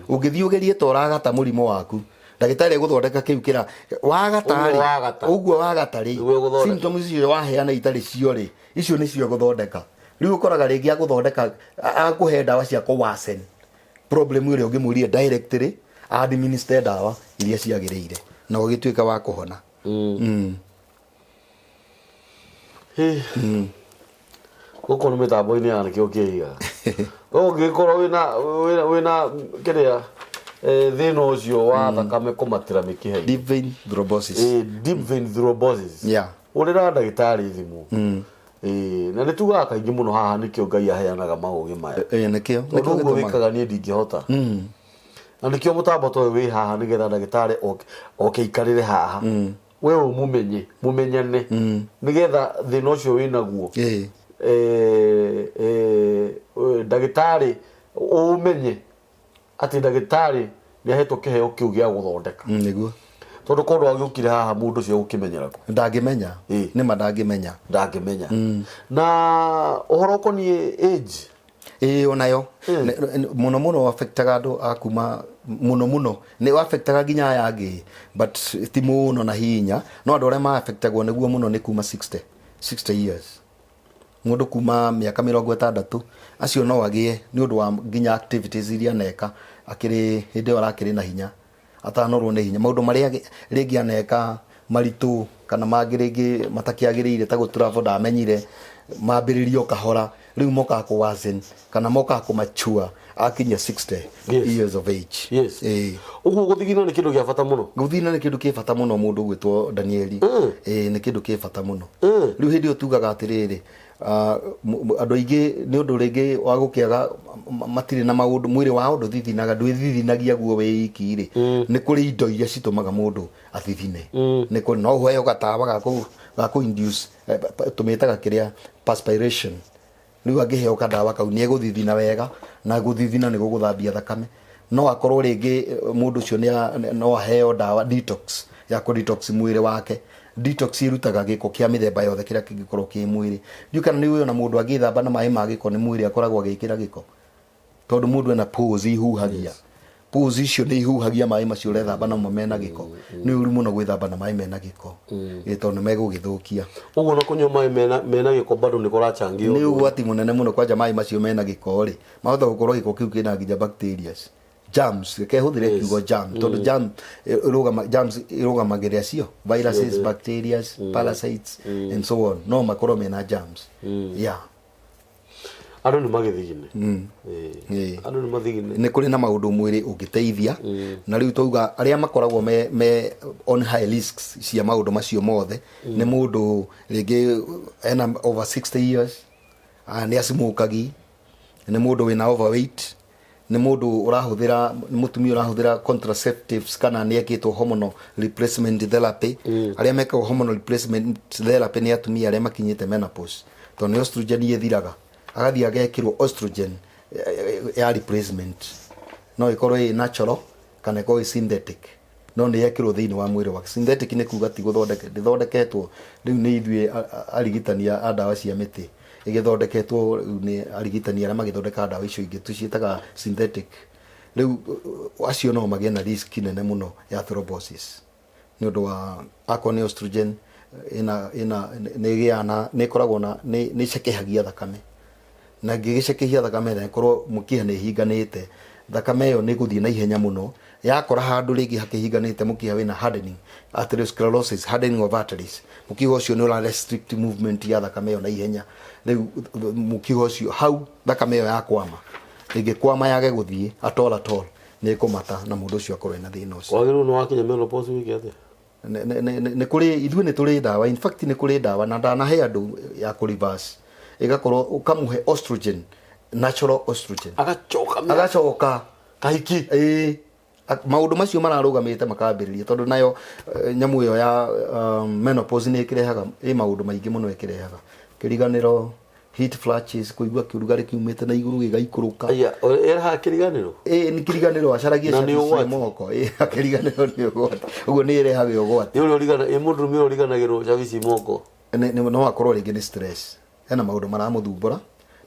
Ũngĩthiĩ ũgerie ta ũragata mũrimũ waku, ndagĩtarĩ egũthondeka kĩu kĩra wagata Ũguo rĩ, wagata. Ũguo wagata rĩ, Nĩguo egũthondeka. Symptoms icio waheana itarĩ cio rĩ, icio nĩcio egũthondeka. Rĩu ũkoraga rĩngĩ agũthondeka, akũhe ndawa cia kũwasen problem ĩrĩa ũngĩmũria directly, administer ndawa iria ciagĩrĩire na ũgĩtuĩka wa kũhona. Hĩ. Gũkũ nĩ mĩtambo-inĩ ya nĩkĩo kĩigaga. Ũngĩkorwo wĩna kĩrĩa thĩna ũcio wa thakame kũmatĩra mĩkiha-inĩ. Deep vein thrombosis. Deep vein thrombosis. Ũrĩra ndagĩtarĩ thimũ. Na nĩ tugaga kaingĩ mũno haha nĩkĩo Ngai aheanaga maũgĩ maya. Nĩkĩo Tondũ nĩkĩo ũguo gĩtũmaga. wĩkaga niĩ ndingĩhota. Na nĩkĩo mũtambo ta ũyũ wĩ haha nĩgetha ndagĩtarĩ oke aikarĩre haha. We ũmũmenye, mũmenyane. Nĩgetha thĩna ũcio wĩnaguo. Ndagĩtarĩ ũmenye atĩ ndagĩtarĩ nĩ ahetwo kĩheo kĩu gĩa gũthondeka. Nĩguo. Tondũ korwo agĩũkire haha mũndũ ũcio egũkĩmenyera kũ? Ndangĩmenya. Nĩma ndangĩmenya. Ndangĩmenya. Na ũhoro ũkoniĩ age? Ĩĩ, onayo. Mũno mũno affectaga andũ a kuma mũno mũno nĩ affectaga nginya aya angĩ, but ti mũno na hinya, no andũ arĩa ma affectagwo nĩguo mũno nĩ kuma 60 years. Mũndũ kuma mĩaka 60 acio no agĩe nĩ ũndũ wa nginya activities iria aneka akĩrĩ hĩndĩ ĩyo arakĩrĩ na hinya, atanorwo nĩ hinya, maũndũ marĩa rĩngĩ aneka maritũ kana mangĩ rĩngĩ matakĩagĩrĩire ta gũ travel ndamenyire, mambĩrĩrio kahora, rĩu mokaga kũ worsen kana mokaga kũ mature akinyia 60 years of age. Ũguo gũthigina nĩ kĩndũ gĩa bata mũno. Gũthigina nĩ kĩndũ kĩ bata mũno mũndũ ũgwĩtwo Danieli. Nĩ kĩndũ kĩ bata mũno. Rĩu hĩndĩ ĩyo tugaga atĩrĩrĩ, andũ aingĩ nĩ ũndũ rĩngĩ wa gũkĩaga matirĩ na maũndũ, mwĩrĩ wao ndũthithinaga, ndwĩthithinagia guo wĩ iki rĩ. Nĩ kũrĩ indo iria citũmaga mũndũ athithine. Nĩ kũrĩ, no ũheo gatawa ga kũ induce, tũmĩtaga kĩrĩa perspiration. Rĩu angĩheo kadawa kau nĩ egũthithina wega, na gũthithina nĩ gũgũthambia thakame. No akorwo rĩngĩ mũndũ ũcio no aheo ndawa detox ya kũ detox mwĩrĩ wake. Detox ĩrutaga gĩko kĩa mĩthemba yothe kĩrĩa kĩngĩkorwo kĩ mwĩrĩ. Ndiũĩ kana nĩ ũĩ ona mũndũ angĩthamba na maĩ ma gĩko nĩ mwĩrĩ akoragwo agĩkĩra gĩko. Tondũ mũndũ ena pores ihuhagia. Pores icio nĩ ihuhagia maĩ macio ũrethamba namo mena gĩko. Nĩ ũru mũno gwĩthamba na maĩ mena gĩko. Tondũ nĩ megũgĩthũkia. Ũguo na kũnyua maĩ mena gĩko bado nĩ kũrachangia Nĩ ũndũ. ũgwati mũnene mũno kwanja maĩ macio mena gĩko rĩ. Mahota gũkorwo gĩko kĩu kĩna nginya bacteria. Germs, reke hũthĩre kiugo germ, tondũ germ, ĩrũgama, germs ĩrũgamagĩrĩra cio, viruses, bacteria, parasites and so on. No makorwo mena germs. Andũ nĩ magĩthigine. Andũ nĩ mathigine. Nĩ kũrĩ na maũndũ mwĩrĩ ũngĩteithia. Na rĩu twauga arĩa makoragwo me on high risks cia maũndũ macio mothe nĩ mũndũ rĩngĩ ena over 60 years, nĩ acimũkagi, nĩ mũndũ wĩna overweight, nĩ mũndũ ũrahũthĩra, nĩ mũtumia ũrahũthĩra contraceptives kana nĩ ekĩtwo hormonal replacement therapy. Arĩa mekagwo hormonal replacement therapy nĩ atumia arĩa makinyĩte menopause, tondũ nĩ estrogen ĩthiraga, agathiĩ agekĩrwo estrogen ya replacement. No ĩkorwo ĩ natural kana ĩkorwo ĩ synthetic, no nĩ yekĩrwo thĩinĩ wa mwĩrĩ wake. Synthetic nĩ kuga ti gũthondeka, ndĩthondeketwo rĩu nĩ ithuĩ arigitani a ndawa cia mĩtĩ, ĩgĩthondeketwo rĩu nĩ arigitani arĩa magĩthondekaga ndawa icio ingĩ, tũciĩtaga synthetic. Rĩu acio no magĩe na risk nene mũno ya thrombosis nĩ ũndũ wa akorwo nĩ estrogen ĩna, ĩna, nĩ ĩgĩaga na, nĩ ĩkoragwo na, nĩ, nĩ ĩcekehagia thakame, na ĩngĩgĩcekehia thakame na ĩkorwo mũkiha nĩ ĩhinganĩte, thakame ĩyo nĩ ĩgũthiĩ na ihenya mũno, yakora handũ rĩngĩ hakĩhinganĩte mũkiha wĩna hardening, atherosclerosis, hardening of arteries, mũkiha ũcio nĩ ũra restrict movement ya thakame ĩyo na ihenya. Rĩu mũkiha ũcio hau thakame ĩyo yakwama, ĩngĩkwama yage gũthiĩ at all at all, nĩ ĩkũmata na mũndũ ũcio akorwo ena thĩna ũcio. Wagĩrĩirwo nĩ wakinya menopause wĩke atĩa? Nĩ kũrĩ, ithuĩ nĩ tũrĩ ndawa, in fact nĩ kũrĩ ndawa na ndanahe andũ ya kũ reverse, ĩgakorwo ũkamũhe estrogen, natural estrogen, agacoka agacoka kahiki. Ĩĩ, maũndũ macio mararũgamĩte makambĩrĩria, tondũ nayo nyamũ ĩyo ya menopause nĩ ĩkĩrehaga, ĩ maũndũ maingĩ mũno ĩkĩrehaga, kĩriganĩro, Heat flashes, kũigua kĩũrugarĩ kiumĩte na igũrũ gĩgaikũrũka. Aya, eraha kĩriganĩro. Ĩĩ, nĩ kĩriganĩro, acaragie Na nĩ cabi cia ũgwati. moko. Ĩĩ, akĩriganĩrwo nĩ ũgwati ũguo, nĩ ĩrehaga ũgwati. Nĩ ũrĩa ũrigana, ĩ mũndũrũme ũrĩa ũriganagĩrwo cabi ci moko. No akorwo rĩngĩ nĩ stress, hena maũndũ maramũthumbũra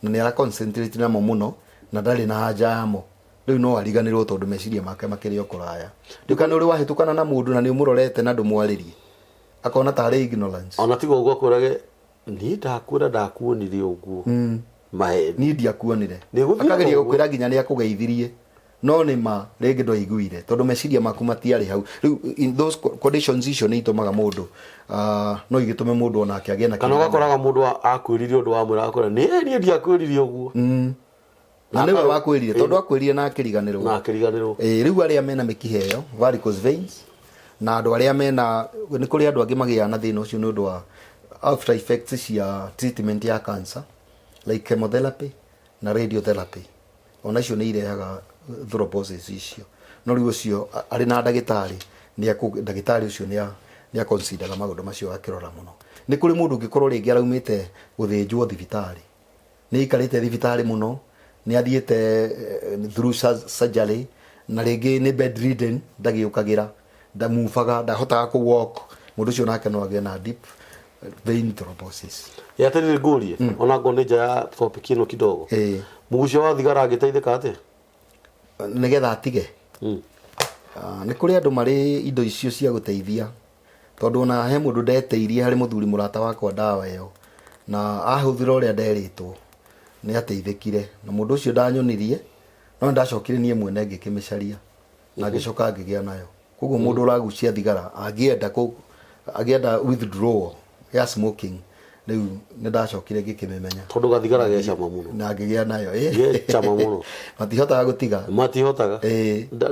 na nĩ ara concentrate namo mũno na ndarĩ na haja yamo. Rĩu no ariganĩrwo tondũ meciria make makĩrĩ o kũraya. Rĩu kana ũrĩ wahĩtũkana na mũndũ na nĩ ũmũrorete na ndũmwarĩrie, akona tarĩ ignorance. Ona tiga ũguo, akwĩrage, "Niĩ ndakwĩra ndakuonire ũguo maheni." Niĩ ndiakuonire. Nĩ gũthiĩ Akageria ũguo. Gũkwĩra nginya nĩ akũgeithirie, no nĩ ma rĩngĩ ndwaiguire tondũ meciria maku matiarĩ hau. Rĩu in those conditions icio nĩ itũmaga mũndũ, no igĩtũme mũndũ onake agĩe na Kana kĩriganĩro. Ũgakoraga mũndũ akwĩrire ũndũ, wamwĩra akwĩra, "Niĩ ndiakwĩrire ũguo." Na nĩwe wakwĩrire, tondũ akwĩrire na akĩriganĩrwo. Na akĩriganĩrwo. Ĩĩ, rĩu arĩa mena mĩkiha ĩyo, varicose veins, na andũ arĩa mena, nĩ kũrĩ andũ angĩ magĩaga na thĩna ũcio nĩ ũndũ wa after effects cia treatment ya cancer, like chemotherapy na radiotherapy. Ona icio nĩ irehaga thrombosis icio. No rĩu ũcio arĩ na ndagĩtarĩ, ndagĩtarĩ ũcio nĩ aconsideraga maũndũ macio akĩrora mũno. Nĩ kũrĩ mũndũ ũngĩkorwo rĩngĩ araumĩte gũthĩnjwo thibitarĩ, nĩ aikarĩte thibitarĩ mũno, nĩ athiĩte through surgery, na rĩngĩ nĩ bedridden, ndagĩũkagĩra, ndamubaga, ndahotaga kũ walk. Mũndũ ũcio nake no agĩe na deep vein thrombosis. Ĩ atĩrĩrĩ, ngũrie, ona ngorwo nĩ nja ya topic ĩno kidogo, mũgucia wa thigara angĩteithĩka atĩa? Nĩgetha atige? Ah, nĩ kũrĩ andũ marĩ indo icio cia gũteithia, tondũ ona he mũndũ ndeteirie harĩ mũthuri mũrata wakwa ndawa ĩyo, na ahũthĩra ũrĩa nderĩtwo, nĩ ateithĩkire. Na mũndũ ũcio ndanyonirie, no nĩ ndacokire niĩ mwene ngĩkĩmĩcaria na ngĩcoka ngĩgĩa nayo. Koguo mũndũ ũragucia thigara angĩenda withdrawal ya smoking, rĩu nĩ ndacokire ngĩkĩmĩmenya. Tondũ gathigara ge cama mũno. Na ngĩgĩa nayo, ĩ. Ge cama mũno. Matihotaga gũtiga. Matihotaga.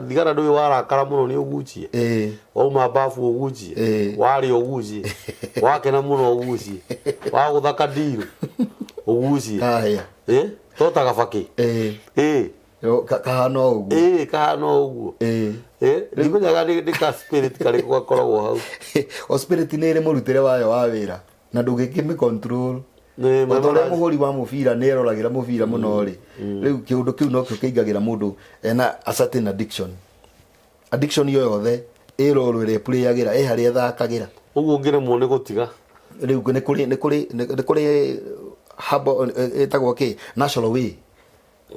Thigara ndũĩ, warakara mũno nĩ ũgucie, wauma babu ũgucie, warĩa ũgucie, wakena mũno ũgucie, wagũtha kandirũ ũgucie. Haya. To ta gabakĩ. Yo, kahana o ũguo. Ĩ, kahana o ũguo. Ndimenyaga nĩ ka spirit karĩkũ gakoragwo hau. O spirit nĩ ĩrĩ mũrutĩre wayo wa wĩra na ndũngĩkĩmĩ control. Nĩ O ta ũrĩa mũhũri wa mũbira nĩ eroragĩra mũbira mũno rĩ, rĩu kĩũndũ kĩu nokĩo kĩingagĩra mũndũ ena a certain addiction. Addiction yo yothe ĩ role ĩrĩa ĩplayagĩra, ĩ harĩa ĩthakagĩra. Ũguo ũngĩremwo nĩ gũtiga? Rĩu nĩ kũrĩ herbal, ĩtagwo kĩ, natural way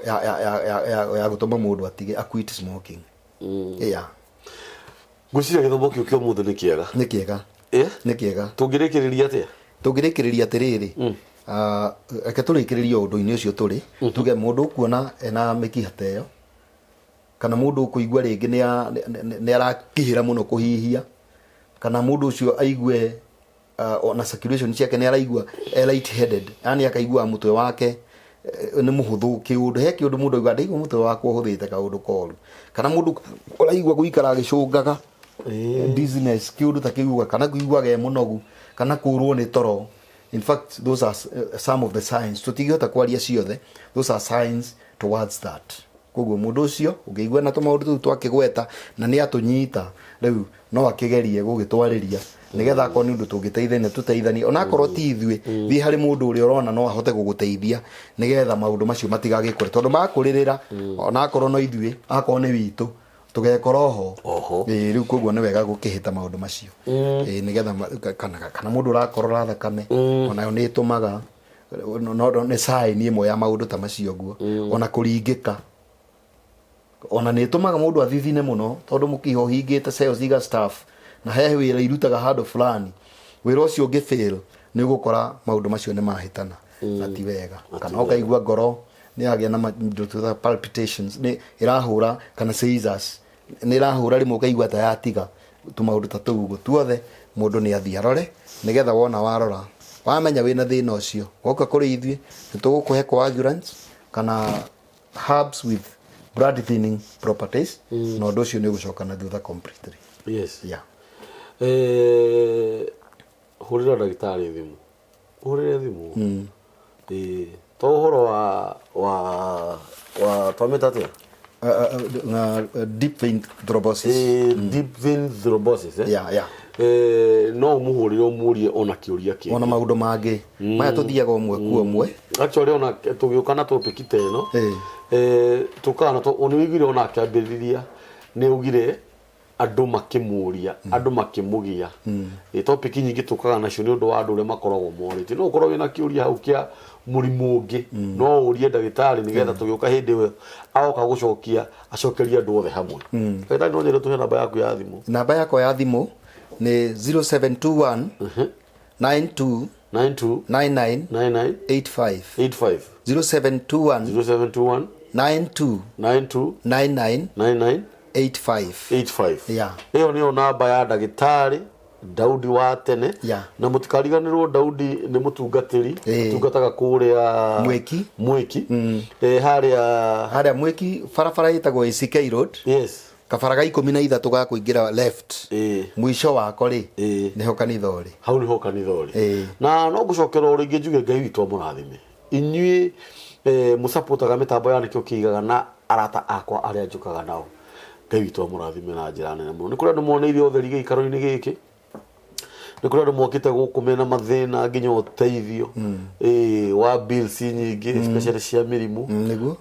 ya gũtũma mũndũ atige, a quit smoking, yeah. Ngwĩciria gĩthomo kĩu kĩa ũmũthĩ nĩ kĩega. Nĩ kĩega. Nĩ kĩega. Tũngĩrĩkĩrĩria atĩa? Tũngĩrĩkĩrĩria atĩrĩrĩ, reke tũrĩkĩrĩrie o ũndũ-inĩ ũcio tũrĩ, tuge mũndũ ũkuona ena mĩkiha ta ĩyo, kana mũndũ ũkũigua rĩngĩ nĩ arakihĩra mũno kũhihia, kana mũndũ ũcio aigue ona circulation ciake nĩ araigua e light headed, yani akaigua mũtwe wake nĩ mũhũthũ. Kĩũndũ he kĩũndũ mũndũ aigua, "Ndaigua mũtwe wakwa ũhũthĩte kaũndũ koru," kana mũndũ ũraigua gũikara agĩcũngaga, dizziness, kĩũndũ ta kĩu, kana kũiguaga e mũnogu, kana kũrwo nĩ toro. In fact, those are some of the signs. Tũtingĩhota kwaria ciothe. Those are signs towards that. Koguo mũndũ ũcio ũngĩigua na tũmaũndũ tũu twakĩgweta na nĩ atũnyita, rĩu no akĩgerie gũgĩtwarĩria, nĩgetha akorwo nĩ ũndũ tũngĩteithania, tũteithanie. Ona akorwo ti ithuĩ, thiĩ harĩ mũndũ ũrĩa ũrona no ahote gũgũteithia, nĩgetha maũndũ macio matigagĩkũre, tondũ makũrĩrĩra, ona akorwo no ithuĩ, akorwo nĩ witũ, tũgekora oho. Oho. Ĩĩ, rĩu koguo nĩ wega gũkĩhĩta maũndũ macio. Ĩĩ, nĩgetha kana mũndũ ũrakorora thakame, onayo nĩ ĩtũmaga, no nĩ sign ĩmwe ya maũndũ ta macio ũguo. Ona kũringĩka ona nĩ ĩtũmaga mũndũ athithine mũno, tondũ mũkiha ũhingĩte cells iga staff na he wĩra irutaga handũ fulani. Wĩra ũcio ũngĩ fail, nĩ ũgũkora maũndũ macio nĩ mahĩtana na ti wega. Kana ũkaigua ngoro nĩ yagĩa na indo twĩtaga palpitations, nĩ ĩrahũra, kana seizures, nĩ ĩrahũra, rĩmwe ũkaigua ta yatiga. Tũmaũndũ ta tũu ũguo tuothe, mũndũ nĩ athiĩ arore, nĩgetha wona warora wamenya wĩna thĩna ũcio, woka kũrĩ ithuĩ nĩ tũgũkũhe coagulants kana herbs with blood thinning properties, na ũndũ ũcio nĩ ũgũcoka na thutha completely. Yeah. Hũrĩra ndagĩtarĩ thimũ, ũhũrĩre thimũ. Ĩĩ, to ũhoro wa twamĩta atĩa? Deep vein thrombosis. Deep vein thrombosis, eh? Yeah. No ũmũhũrĩre ũmũrie ona kĩũria kĩngĩ. Ona maũndũ mangĩ maya tũthiaga ũmwe ku ũmwe. Actually ona tũgĩũka na topic ta ĩno, tũkaga na nĩ ũiguire ona akĩambĩrĩria nĩ augire andũ makĩmũria, andũ makĩmũgia. Topic nyingĩ tũkaga nacio nĩ ũndũ wa andũ ũrĩa makoragwo morĩtie. No ũkorwo wĩna kĩũria hau kĩa mũrimũ ũngĩ, no ũrie ndagĩtarĩ nĩgetha tũgĩũka hĩndĩ ĩyo agoka gũcokia acokerie andũ othe hamwe. Ndagĩtarĩ, no nyende tũhe namba yaku ya thimũ. Namba yakwa ya thimũ nĩ 0721 92 92 99 99 85. 85. 0721 0721 92 92 99 99 85. 85. Yeah. Ĩyo nĩyo namba ya ndagĩtarĩ Daudi wa tene. Na mũtikariganĩrwo Daudi nĩ mũtungatĩri, atungataga kũrĩa Mwĩki. Mwĩki. Harĩa Harĩa Mwĩki, barabara ĩtagwo ACK Road. Kabara ga 13 ga kũingĩra left, mũico wako rĩ, nĩho kanitha ũrĩ. Hau nĩho kanitha ũrĩ. Na no ngũcokera o rĩngĩ njuge Ngai witũ amũrathime inyuĩ mũcapotaga mĩtambo ya Nĩkĩo Kĩigaga na arata akwa arĩa njũkaga nao. Ngai witũ amũrathime na njĩra nene mũno. Nĩ kũrĩ andũ moneire ũtheri gĩikaro-inĩ gĩkĩ, nĩ kũrĩ andũ mokĩte gũkũ mena mathĩna nginya ũteithio wa bills nyingĩ, especially cia mĩrimũ,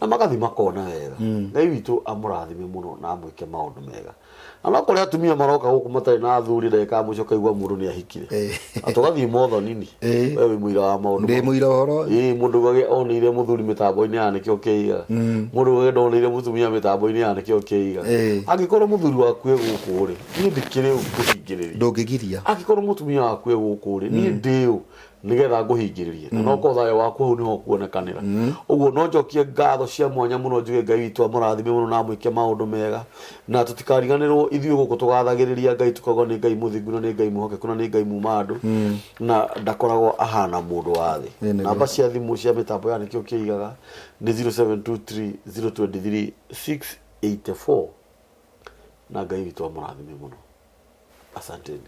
na magathiĩ makona wega. Ngai witũ amũrathime mũno na amwĩke maũndũ mega. Na no kũrĩ atumia maroka gũkũ matarĩ na athuri, ndagĩka ya mũico ũkaigua mũndũ nĩ ahikire. Na tũgathiĩ mothonini. We wĩ mũira wa maũndũ Ndĩ mau. mũira ũhoro. Mũndũ ugage oneire mũthuri mĩtambo-inĩ ya Nĩkĩo Kĩigaga, mũndũ ugage ndoneire mũtumia mĩtambo-inĩ ya Nĩkĩo Kĩigaga. Angĩkorwo mũthuri waku e gũkũ rĩ, niĩ ndikĩrĩ ũ ngũhingĩrĩria? Ndũngĩgiria. Angĩkorwo mũtumia waku e gũkũ rĩ, niĩ ndĩ ũ nigetha ngũhingĩrĩrie? Na nokorwo thayũ waku hau niho ũkuonekanĩra. Ũguo no njokie ngatho cia mwanya mũno, njuge Ngai witũ amũrathime mũno na amwĩke maũndũ mega. Na tũtikariganĩrwo ithuĩ gũkũ tũgathagĩrĩria Ngai tukauga nĩ Ngai mũthingu na nĩ Ngai mwĩhokeku na nĩ Ngai muma andũ, na ndakoragwo ahana mũndũ wa thĩ. Namba cia thimũ cia mĩtambo ya Nĩkĩo Kĩigaga nĩ 0723 023 684, na Ngai witũ amũrathime mũno. Asanteni.